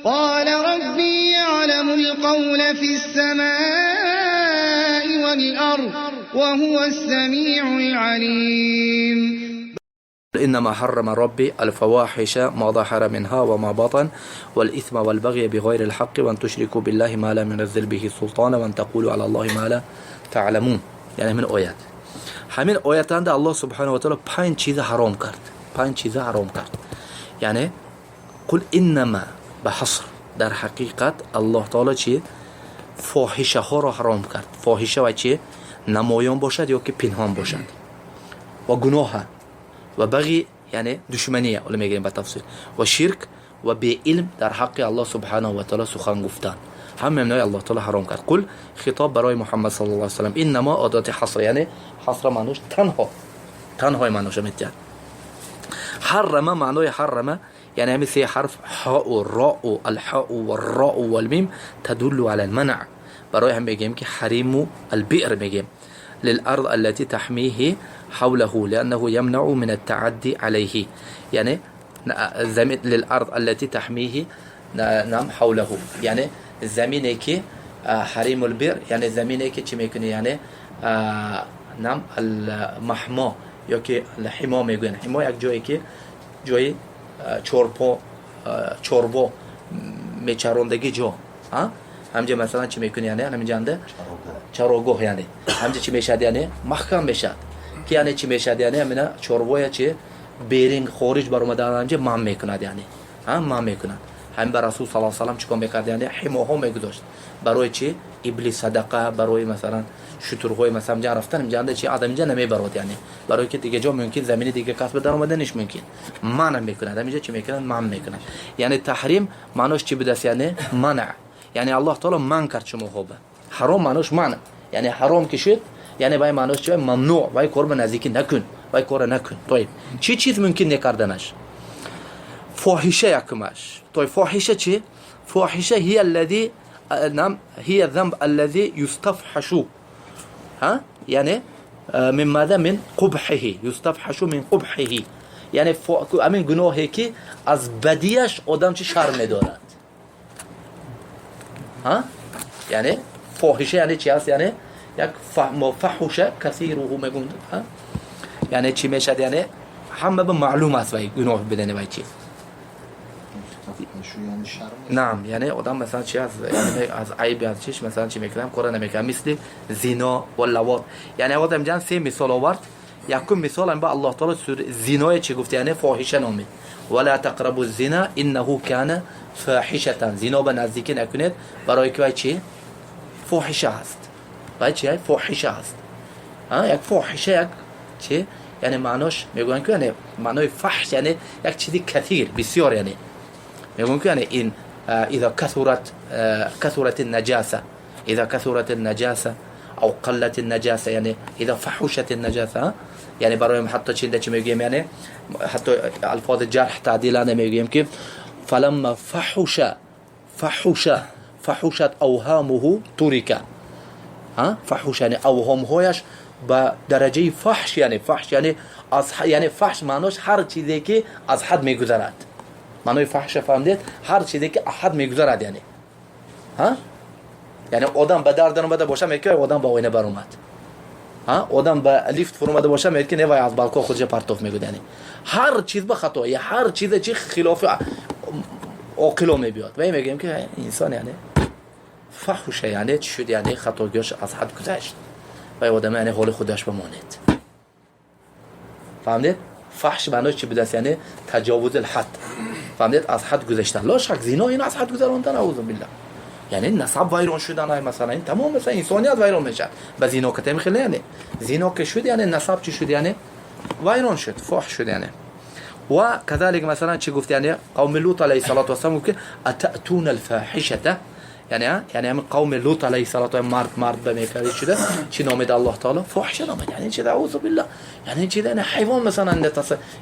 قال ربي يعلم القول في السماء والأرض وهو السميع العليم. إنما حرم ربي الفواحش ما ظهر منها وما بطن والإثم والبغي بغير الحق وأن تشركوا بالله ما لم ينزل به سلطانا وأن تقولوا على الله ما لا تعلمون. Яъне ҳамин оят, ҳамин оятанда Аллоҳ субҳанаҳу ва таъала панҷ чиза ҳаром кард, панҷ чиза ҳаром кард. Яъне قل إنما ба ҳаср, дар ҳақиқат Аллоҳ таоло чи фоҳишаҳоро ҳаром кард. Фоҳиша ва чи намоён бошад ё ки пинҳон бошад ва гуноҳа ва бағи, яъне душмания, ҳоло мегирем ба тафсил, ва ширк ва беилм дар ҳаққи Аллоҳ субҳанаҳу ва таъала сухан гуфтан. Ҳама инҳои Аллоҳ таъала ҳаром кард. قل хитоб барои Муҳаммад саллаллоҳу алайҳи васаллам. إنما одати ҳаср, яъне ҳасра маънош танҳо, танҳои маъноша метиҳад. حرم, маънои حرم, яъне ҳамин се ҳарф ҳоу, роу, الحاء والراء والميم تدل على المنع. Барои ҳам мегӯем, ки حريم البئر мегӯем للأرض التي تحميه حوله لأنه يمنع من التعدي عليه, яъне замин للأرض التي تحميه нам حوله, яъне замине ки حريم البئر, яъне замине ки чӣ мекунӣ, яъне нам المحما ё ки حما мегӯянд. حما як ҷое ки ҷои чорпо, чорво мечарондагӣ ҷо. Ҳамҷа масалан чӣ мекунӣ, яъне ҳаминҷанда чарогоҳ, яъне ҳамҷа чӣ мешавад, яъне маҳкам мешавад, ки яъне чӣ мешавад, яъне ҳамина чорвоя чи берин хориҷ баромадан ҳамҷа манъ мекунад, яъне манъ мекунад. Ҳамин ба Расул сал салам чӣ кор мекард? Яъне ҳимоҳо мегузошт. Барои чи? Ибли садақа, барои масалан шутурҳои масалан ҷа рафтан инҷанда чи адам инҷа намебарод, яъне барои ки дига ҷо мумкин замини дига кас ба даромаданиш мумкин, манъ мекунад. Ҳаминҷа чӣ мекунад? Манъ мекунад. Яъне تحريم маънош чӣ будааст? Яъне манъ, яъне Аллоҳ таоло манъ кард шумоҳо ба ҳаром. Маънош манъ, яъне ҳаром ки шуд, яъне вай маънош чи? ممنوع, вай кор ба наздикӣ накун, вай кора накун. طيب, чӣ чиз мумкин некарданаш? Фоҳиша якумаш. طيب, фоҳиша чи? Фоҳиша هي الذي نعم هي الذنب الذي يستفحش, ها, яъне من ماذا؟ من قبحه, يستفحش من قبحه, яъне ҳамин гуноҳе ки аз бадиаш одам чи шарм медорад. Ҳа, яъне фоҳиша яъне чи аст? Яъне як فحش كثيره мегӯнд, яъне чӣ мешавад? Яъне ҳама ба маълум аст вай гуноҳ бидани вай чи. نعم, яъне одам масалан чи аз айби, аз чиш масалан чи мекунам, кора намекунам, мисли зино ва лавот. Яъне одам ҷан се мисол овард. Якум мисол ба Аллоҳ таоло зиное чи гуфт? Яъне фоҳиша номид. ولا تقربوا الزنا إنه كان فاحشة. Зино ба наздикӣ накунед, барои ки вай чи фоҳиша аст, вай чи фоҳиша аст. Як фоҳиша як чи, яъне маънош мегӯянд ки яъне маънои فحش яъне як чизи كثير, бисёр. Яъне мегӯянд ки яъне ин إذا كثرت كثرت النجاسة, إذا كثرت النجاسة أو قلت النجاسة, яъне إذا فحشت النجاسة. Яъне барои ҳатто чинда чи мегӯем? Яъне ҳатто алфози جرح تعديل а мегӯем, ки فلما فحش فحش فحشت أوهامه ترك. فحش яъне авҳомҳояш ба дараҷаи فحش, яъне فحش яъне аз, яъне فحش маънош ҳар чизе ки аз ҳад мегузарад. Маънои фаҳша фаҳмидед? Ҳар чизе ки аз ҳад мегузарад, яъне яъне одам ба дар даромада боша, мегӯяд ки одам ба оина баромад. Одам ба лифт фуромада боша, мегӯяд ки не, вай аз балкон худша партоф мегӯяд. Яъне ҳар чиз ба хато, ҳар чизе чи хилофи оқило мебиёд, вай мегӯем ки инсон яъне فحش, яъне чӣ шуд? Яъне хатогиёш аз ҳад гузашт, вай одам яъне ҳоли худаш бимонед. Фаҳмидед? فحش маънош чӣ будааст? Яъне تجاوز الحد. Фаҳмидед? Аз ҳад гузаштан. لا شك, зино ин аз ҳад гузарондан, أعوذ بالله, яъне насаб вайрон шудан, масалан, ин тамом, масалан, инсоният вайрон мешавад ба зино катем хеле. Яъне зино ки шуд, яъне насаб чӣ шуд? Яъне вайрон шуд, фоҳш шуд. Яъне ва كذلك масалан чӣ гуфт? Яъне қавми Лут алайҳи салоту вассалам гуфт ки أتأتون الفاحشة, яъне ҳамин қавми Лут алайҳи салоту мард ба мекарди шуда, чӣ номид Аллоҳ таоло? Фоҳиша номид. Яъне чи? أعوذ بالله. Яъне чи? Яъне ҳайвон масалан,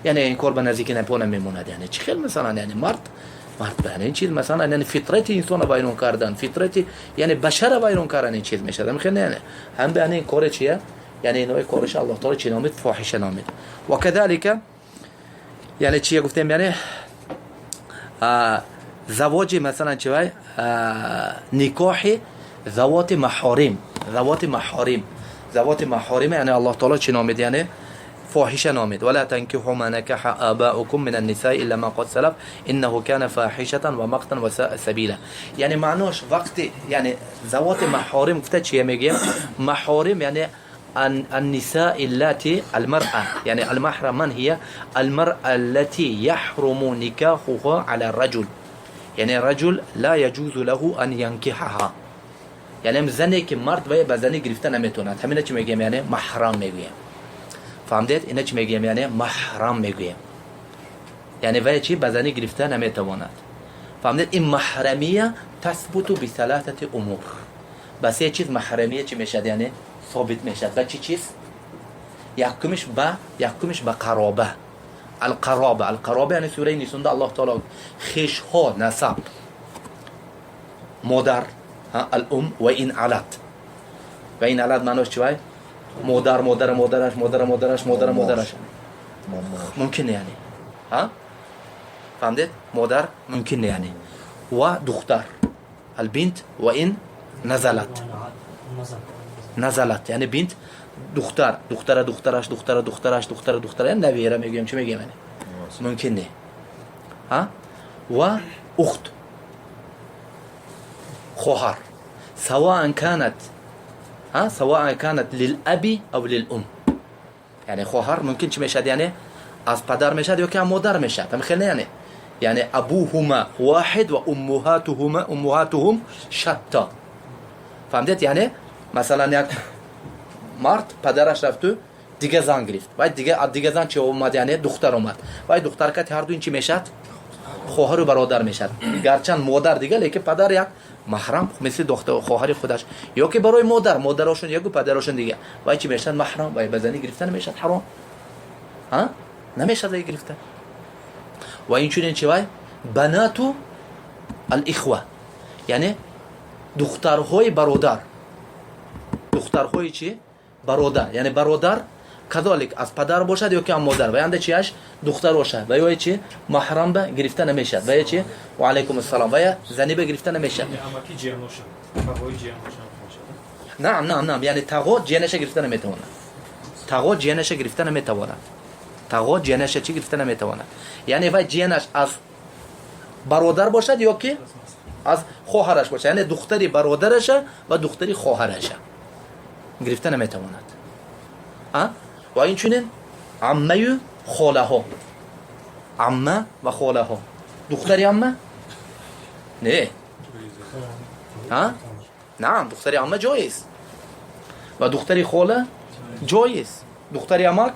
яъне ин кор ба наздики напо намемонад. Яъне чӣ хел масалан, яъне мард ба яъне ин чиз масалан, яъне фитрати инсона вайрон кардан, фитрати яъне башара вайрон кардан ин чиз мешавад. Хел яъне ҳам ба яъне ин коре чия? Яъне инои кориш Аллоҳ таоло чӣ номид? Фоҳиша номид. Ва كذلك яъне чия гуфтем? Яъне Завоҷи, масалан, чи вай никоҳи завоти маҳорим, завоти маҳорим, завоти маҳорим, яъне Аллоҳ таоло чӣ номид? Яъне фоҳиша номид. ولا تنكحوا ما نكح آباؤكم من النساء إلا ما قد سلف إنه كان فاحشة ومقتا وساء سبيلا. یعنی معناش وقتی یعنی ذوات محارم گفته چیه میگیم؟ محارم یعنی النساء التي المرأة، يعني المحرم من هي؟ المرأة التي يحرم نكاحها على الرجل، يعني الرجل لا يجوز له أن ينكحها. یعنی زنی که مرد و به زنی گرفته نمیتونه. همینه چی میگیم؟ یعنی محرم میگیم. فهمدید؟ اینا چی میگیم؟ یعنی محرم میگویم. یعنی وی چی به زنی گرفته نمیتواند. فهمدید؟ این محرمیه تثبت بثلاثه امور. به سه چیز محرمیه چی میشد؟ یعنی ثابت میشد. و چی چیز؟ یکمش به قرابه، القرابه. القرابه یعنی سوره نسونده الله تعالی خویش ها، نسب، مادر، الام وإن علت. وإن علت معناش چی؟ وای مادر، مادر مادرش، مادر مادرش، مادر مادرش ممکنه، یعنی ها، فهمدید؟ مادر ممکنه، یعنی و دختر، البنت وإن نزلت، نزلت، یعنی بنت، دختر، دختر دخترش، دختر دخترش، دختر دختر، یعنی نویره میگیم، چی میگیم؟ یعنی ممکنه ها. و اخت، خواهر، سواء كانت ها سواء كانت للأب أو للأم. یعنی خواهر ممکن چی میشد؟ یعنی از پدر میشد یا که مادر میشد، هم خیلی یعنی ابوهما واحد و امهاتهما امهاتهم شتى. فهمدید؟ یعنی مثلا یک مرد پدرش رفت و دیگه زن گرفت و دیگه زن چی اومد؟ یعنی دختر اومد و دختر که هر دو این چی میشد؟ خواهر و برادر میشد. گرچند مادر دیگه، لیکن پدر یک محرم، مثل دختر خواهر خودش، یا که برای مادر، مادرشون یک و پدرشون دیگه، و چی میشن؟ محرم. و به گرفتن میشد حرام، ها، نمیشد گرفتن. و این چنین چی وای بنات الاخوه، یعنی دخترهای برادر، دخترهای چی؟ برادر. یعنی برادر کذالک از پدر باشد یا که از مادر و ینده چیش دختر باشد و یا چی محرم به گرفته نمیشد و یا چی و علیکم السلام و یا زنی به گرفته نمیشد. نعم نعم نعم، یعنی تغا جنش گرفته نمیتواند، تغا جنش گرفته نمیتواند، تغا جنش چی گرفته نمیتواند. یعنی و جنش از برادر باشد یا که از خواهرش باشد، یعنی دختری برادرش و دختری خواهرش گرفته نمیتواند. و این چنین عمه خاله ها، عمه و خاله ها، دختری عمه نه ها، نعم، دختری عمه جایز و دختری خاله جایز، دختری عمک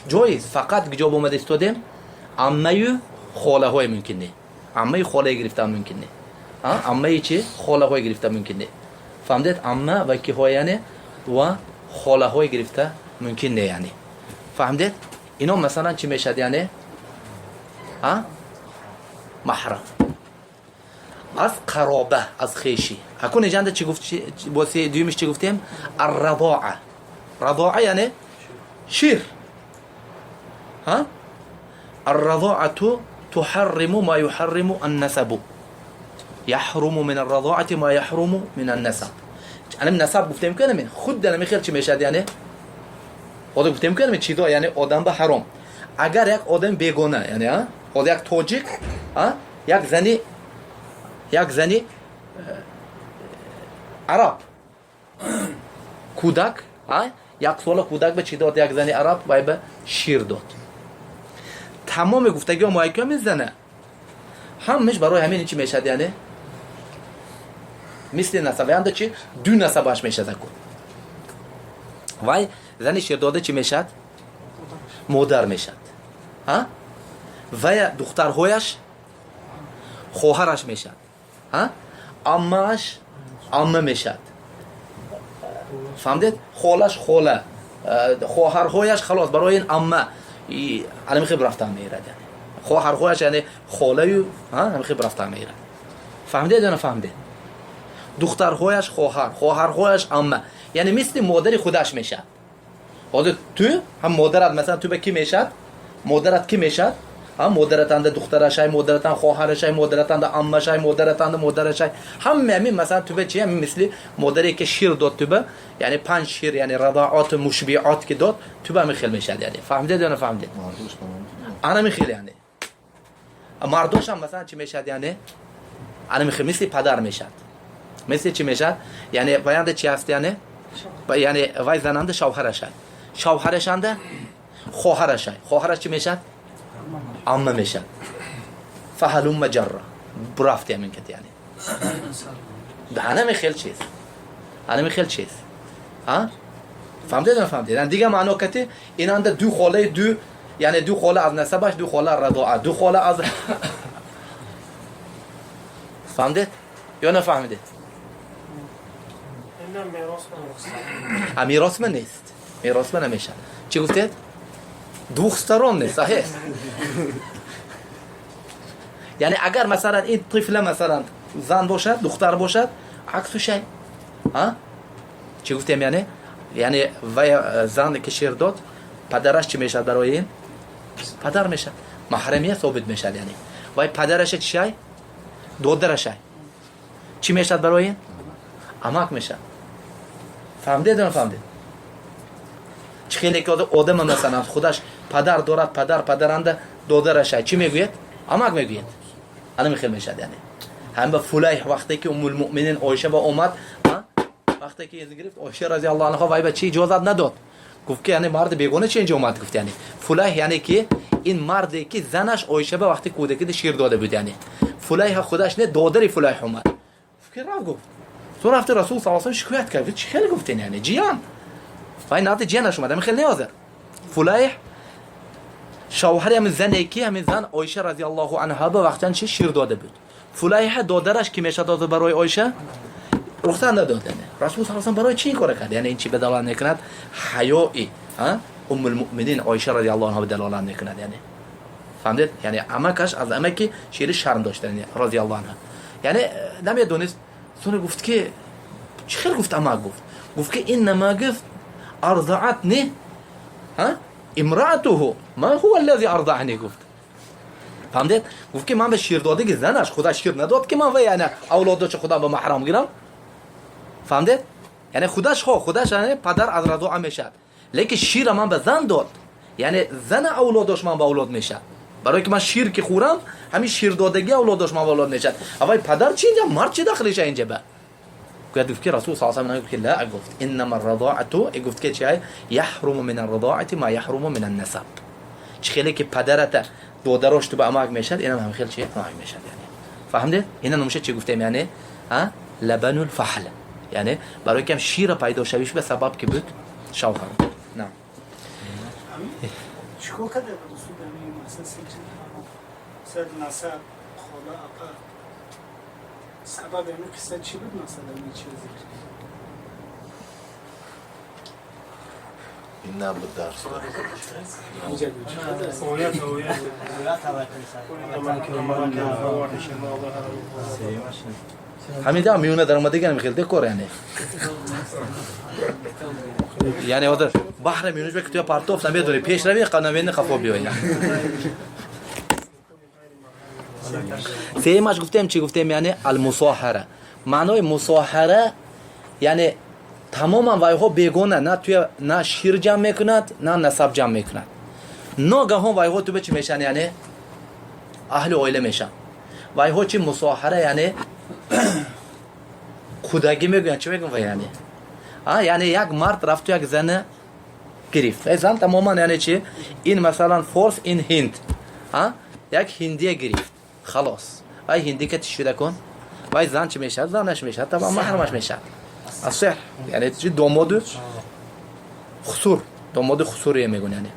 جایز. فقط کجا اومده استادیم؟ عمه خاله های ممکن نه، عمه خاله گرفتن ممکن نه، عمه چی؟ خاله های گرفتن ممکن نه. فهمدید؟ عمه و کی های یعنی و خاله های گرفته ممکن نه. یعنی فهمدید؟ اینا مثلا چی میشد؟ یعنی ها محرم از قرابه، از خویشی. اکنون اینجا چی گفت؟ واسه دویمش چی گفتیم؟ الرضاعه. رضاعه یعنی شیر. ها، الرضاعة تحرم ما يحرم النسب، يحرم من الرضاعة ما يحرم من النسب. انا نسب گفتیم که نمی خود نمی چی میشد؟ یعنی خود گفتیم که نمی چیزا یعنی آدم به حرام. اگر یک آدم بیگانه، یعنی ها خود یک تاجیک، ها، یک زنی عرب کودک، ها، یک سال کودک به چی داد؟ یک زنی عرب و به شیر داد. تمام گفتگی ها مایکا میزنه همش برای همین چی میشد؟ یعنی مثل نسب یعنی چی؟ دو نسبش میشد. کن وای زنی شیر داده چی میشد؟ مادر میشد، ها، و دخترهایش خواهرش میشد، ها، عمه‌اش عمه میشد. فهمدید؟ خالش خاله، خواهرهایش، خلاص برای این عمه علمی خیلی رفتن میرد. یعنی خواهرهایش یعنی خاله، ها، همین خیلی رفتن میرد. فهمدید یا نفهمدید؟ دخترهایش خواهر، خواهرهایش عمه، یعنی مثل مادر خودش میشد. حالا تو هم مادرت مثلا تو به کی میشد؟ مادرت کی میشد؟ Модаратанда духтарашай, модаратан хоҳарашай, модаратанда аммашай, модаратанда модарашай. Ҳама ҳамин масалан туба чи ҳамин мисли модаре ки шир дод туба, яъне панҷ шир, яъне радоат мушбиот ки дод, туба ҳамин хел мешад яъне. Фаҳмидед ё нафаҳмидед? Ана ҳамин хел яъне. Мардош ҳам масалан чӣ мешад яъне? Ана ҳамин хел мисли падар мешад. Мисли чӣ мешад? Яъне ваянда чӣ ҳаст яъне? Яъне вай зананда шавҳарашай. Шавҳарашанда хоҳарашай. Хоҳараш чӣ мешад? Амма мешад. Фаҳалумма ҷарра. Бурафти ҳамин кат яъне. Ана хел чиз. Ана хел чиз. А? Фаҳмидед ё нафаҳмидед? Яъне дигар маъно кати инанда ду холаи ду, яъне ду хола аз насабаш, ду хола радоа, ду хола аз фаҳмидед ё нафаҳмидед? А меросма нест. Меросма намешад. Чӣ гуфтед? Двухсторонний, саҳеҳ. Яъне агар масалан ин тифла масалан зан бошад, духтар бошад, аксу шай. А? Чӣ гуфтем яъне? Яъне вай зан ки шир дод, падараш чӣ мешад барои ин? Падар мешад. Маҳрамия собит мешад яъне. Вай падараша чӣ шай? Додарашай. Чӣ мешад барои ин? Амак мешад. Фаҳмидед ё нафаҳмидед? Чӣ хеле ки одама масалан худаш падар дорад, падар падаранда додарашай. Чӣ мегӯяд? Амак мегӯяд. Ана михел мешад яъне. Ҳам ба Фулайҳ вақте ки Уммул муъминин Оиша ба омад, вақте ки изн гирифт, Оиша разияллоҳу анҳо вай ба чӣ иҷозат надод. Гуфт ки яъне марди бегона чӣ инҷо омад гуфт яъне. Фулайҳ яъне ки ин марде ки занаш Оиша ба вақти кӯдакӣ шир дода буд яъне. Фулайҳ худаш не, додари Фулайҳ омад. Гуфт ки рав гуфт. Ту рафти Расул саллаллоҳу алайҳи васаллам шикоят кард. Чӣ хеле гуфтен яъне? Ҷиян. Вай назди ҷиянаш омад. Ҳамин хел не ҳозир. Фулайҳ шавҳари ҳамин зане ки ҳамин зан Оиша разияллоҳу анҳа ба вақтан чи шир дода буд. Фулайҳ додараш ки мешад ҳозир барои Оиша рухсат надод яъне. Расул саллаллоҳу алайҳи васаллам барои чӣ ин кора кард? Яъне ин чӣ ба далолат мекунад? Ҳаёи, Уммул муъминин Оиша разияллоҳу анҳа ба далолат мекунад яъне. Фаҳмидед? Яъне амакаш аз амаки шири шарм дошта яъне разияллоҳу анҳа. Яъне намедонист. Сони гуфт ки чӣ хел гуфт амак гуфт. Гуфт ки иннама гуфт арзаатни имраатуҳу ман ҳува аллази арзаани гуфт. Фаҳмидед? Гуфт ки ман ба ширдодагӣ занаш худаш шир надод ки ман ва яъне авлодошо худам ба маҳрам гирам. Фаҳмидед? Яъне худаш хо худаш яъне падар аз радоа мешад. Лекин шира ман ба зан дод. Яъне зана авлодош ман ба авлод мешад. Барои ки ман шир ки хӯрам, ҳамин ширдодагӣ авлодош ман ба авлод мешад. Аввай падар чи инҷа, мард чи дахлиша инҷа ба? Гуфт ки Расул саллаллоҳу алайҳи васаллам гуфт ки ла гуфт иннама ар-радоату гуфт ки чи яҳруму мин ар-радоати ма яҳруму мин ан-насаб. Чи хеле ки падарата додарош ту ба амак мешад, инам ҳам хел чи амак мешад яъне. Фаҳмидед? Ина номша чи гуфтем яъне? Лабанул фаҳл. Яъне барои ки ҳам шира пайдо шавиш ба сабаб ки буд шавҳар. На. Чикор карда Расул ҳамин масъала сад насаб хола апа сабаб ҳамин қисса чӣ буд масалан ин чиз зикр? Ин набуд дарс. Ҳамин да миёна даромадаган хел декор яъне. Яъне ҳозир баҳра миёнаш ба кутуя партоф намедонӣ пеш рави намедонӣ қафо биёй. Сеюмаш гуфтем чӣ гуфтем яъне алмусоҳара. Маънои мусоҳара яъне тамоман вайҳо бегона на туя на шир ҷамъ мекунад, на насаб ҷамъ мекунад. Ногаҳон вайҳо ту ба чӣ мешаванд яъне аҳли оила мешаванд. Вайҳо чӣ мусоҳара яъне худагӣ мегӯянд, чӣ мегӯянд вай яъне? Яъне як мард рафту як зана гирифт. Зан тамоман яъне чӣ? Ин масалан форс, ин ҳинд. Як ҳиндия гирифт. Халос. Вай ҳиндӣ ка чӣ шуда кун? Вай зан чӣ мешавад? Занаш мешавад, табан маҳрамаш мешавад. Асеҳ, яъне чӣ домоду хусур, домоду хусурие мегӯянд яъне.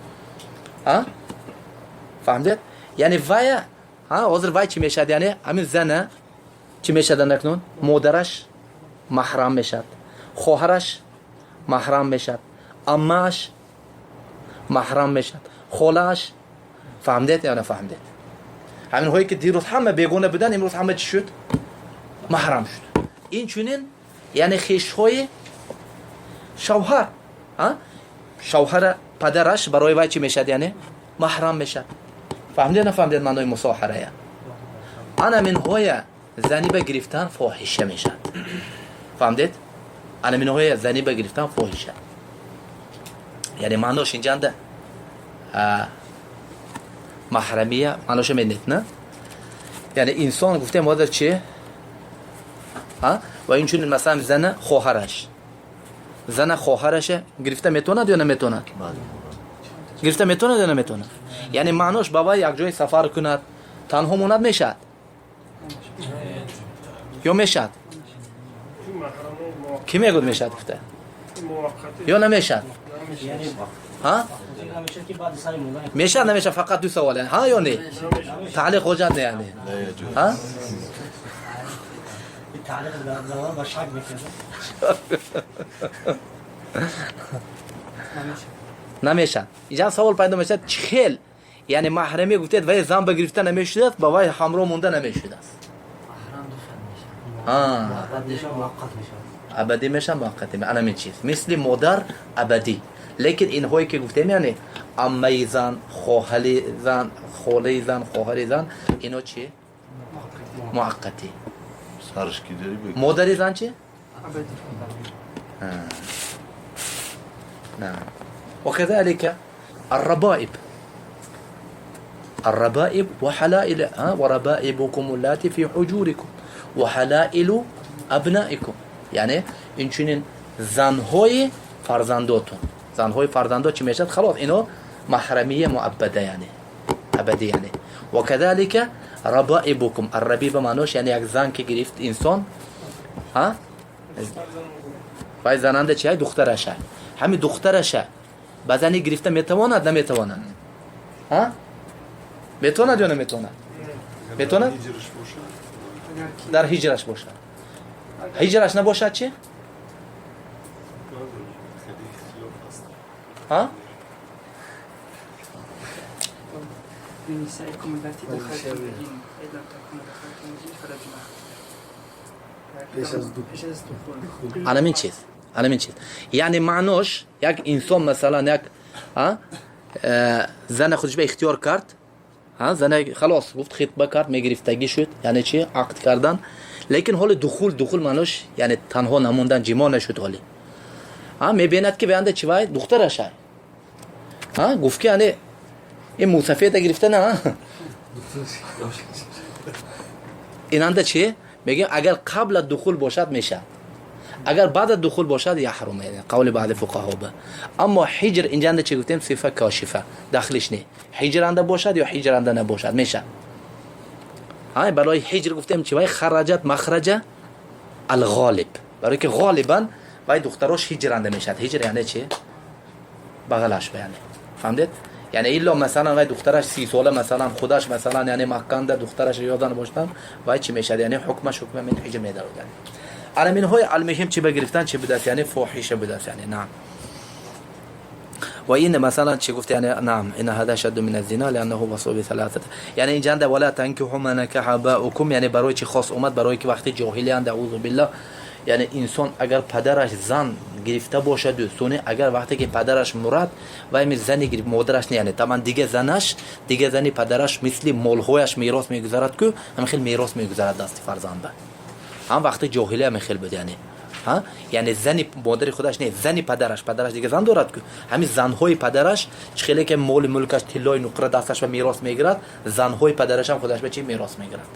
Фаҳмидед? Яъне вая, ҳозир вай чӣ мешавад яъне? Ҳамин зана чӣ мешавад анакнун? Модараш маҳрам мешавад, хоҳараш маҳрам мешавад, аммааш маҳрам мешавад, холааш. Фаҳмидед ё нафаҳмидед? Ҳаминҳое ки дирӯз ҳама бегона буданд, имрӯз ҳама чӣ шуд? Маҳрам шуд. Ин чунин яъне хешҳои шавҳар, шавҳара падараш барои вай чӣ мешавад яъне? Маҳрам мешавад. Фаҳмидед, нафаҳмидед маънои мусоҳарая? Ана минҳоя зани ба гирифтан фоҳиша мешавад. Фаҳмидед? Ана минҳоя зани ба гирифтан фоҳиша. Яъне маънош инҷанда маҳрамия маъноша медонед, на? Яъне инсон гуфтем ҳозир чи? Ва инчунин масалан зана хоҳараш. Зана хоҳараша гирифта метавонад ё наметавонад? Гирифта метавонад ё наметавонад? Яъне маънош ба вай як ҷое сафар кунад, танҳо монад мешавад? Ё мешавад? Кӣ мегӯд мешавад гуфта? Ё намешавад? Мешавад, намешавад? Фақат ду савол. Ҳа ё не? Таълиқ ҳоҷат не яъне. Ҳа? تعلیق با شک میکنه. Намешавад. Инҷа савол пайдо мешавад, чӣ хел? Яъне маҳрамӣ гуфтед, вай зан ба гирифта намешудааст, ба вай ҳамроҳ монда намешудааст. Абадӣ мешавад, муваққатӣ. Ана ҳамин чиз. Мисли модар абадӣ. Лекин инҳое ки гуфтем, яъне аммаи зан, хоҳари зан, холаи зан, хоҳари зан, ино чи? Муваққатӣ. Модари зан чи? وكذلك الربائب. الربائب وحلائل وربائبكم اللاتي في حجوركم وحلائل أبنائكم. یعنی اینچنین زنهای فرزنداتون. زنهای فرزندات چی میشد؟ خلاص اینو محرمیه مؤبده یعنی ابدی یعنی. وكذلك ربائبكم. الربيبه معناش یعنی یک زن که گرفت انسان ها وای زننده چیه؟ دخترشه. همین دخترشه با زنی گرفته میتواند نمیتواند؟ ها میتواند یا نمیتواند؟ میتواند؟ در هجرش باشد. هجرش نباشد چی؟ ها؟ نسائكم اللاتي دخلتم بهن إن لم تكونوا دخلتم بهن فلا جناح. على من چیز؟ على من چیز؟ یعنی معناش یک انسان مثلا یک زن خودش به اختیار کرد، ها زن خلاص گفت خطبه کرد، میگرفتگی شد، یعنی چی؟ عقد کردن. لیکن حال دخول معناش یعنی تنها نموندن، جما نشد حالی. ها میبیند که بیانده چی وای دخترش ها گفت که یعنی این موسفید گرفته نه اینانده چی؟ میگیم اگر قبل دخول باشد میشه، اگر بعد دخول باشد یحرم، یعنی قول بعض فقها به. اما حجر اینجا چی گفتیم؟ صفه کاشفه داخلش نه، حجر انده باشد یا حجر انده نباشد میشه. ها برای حجر گفتیم چی؟ وای خرجت مخرج الغالب، برای که غالبا وای دختراش حجر انده میشد. حجر یعنی چی؟ بغلش یعنی فهمید؟ یعنی الا مثلا وای دخترش 30 ساله مثلا خودش مثلا یعنی مکان دخترش یادان باشتن وای چی میشد؟ یعنی حکمش حکم من حجر میدارد. یعنی علمین های المهم چی بگرفتن چی بدست؟ یعنی فاحشه بدست یعنی نعم. و این مثلا چی گفت؟ یعنی نعم ان هذا شد من الزنا لانه وصل بثلاثه. یعنی اینجا ولا تنكحوا ما نكح آباؤكم، یعنی برای چی خاص اومد؟ برای که وقتی جاهلی اند اعوذ بالله، یعنی انسان اگر پدرش زن گرفته باشد دوستونه، اگر وقتی که پدرش مرد و این زنی گرفت مادرش نه، یعنی طبعا دیگه زنش دیگه زنی پدرش مثل مالهایش میراث میگذارد که هم خیلی میراث میگذارد دست فرزنده. هم وقتی جاهلی هم خیلی بود یعنی ها، یعنی زنی مادر خودش نه، زنی پدرش، پدرش دیگه زن دارد که همین زنهای پدرش چخیلی که مال ملکش طلای نقره دستش به میراث میگیرد، زنهای پدرش هم خودش به چی میراث میگیرد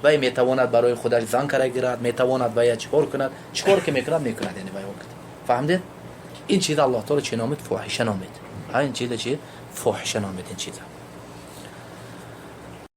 و میتواند برای خودش زن کرا گیرد، میتواند باید چیکار کند، چیکار که میکند میکند یعنی باید وقت. فهمیدید؟ این چیز الله تعالی چی نامید؟ فاحشه نامید. ها این چیز چی؟ فاحشه نامید این چیز.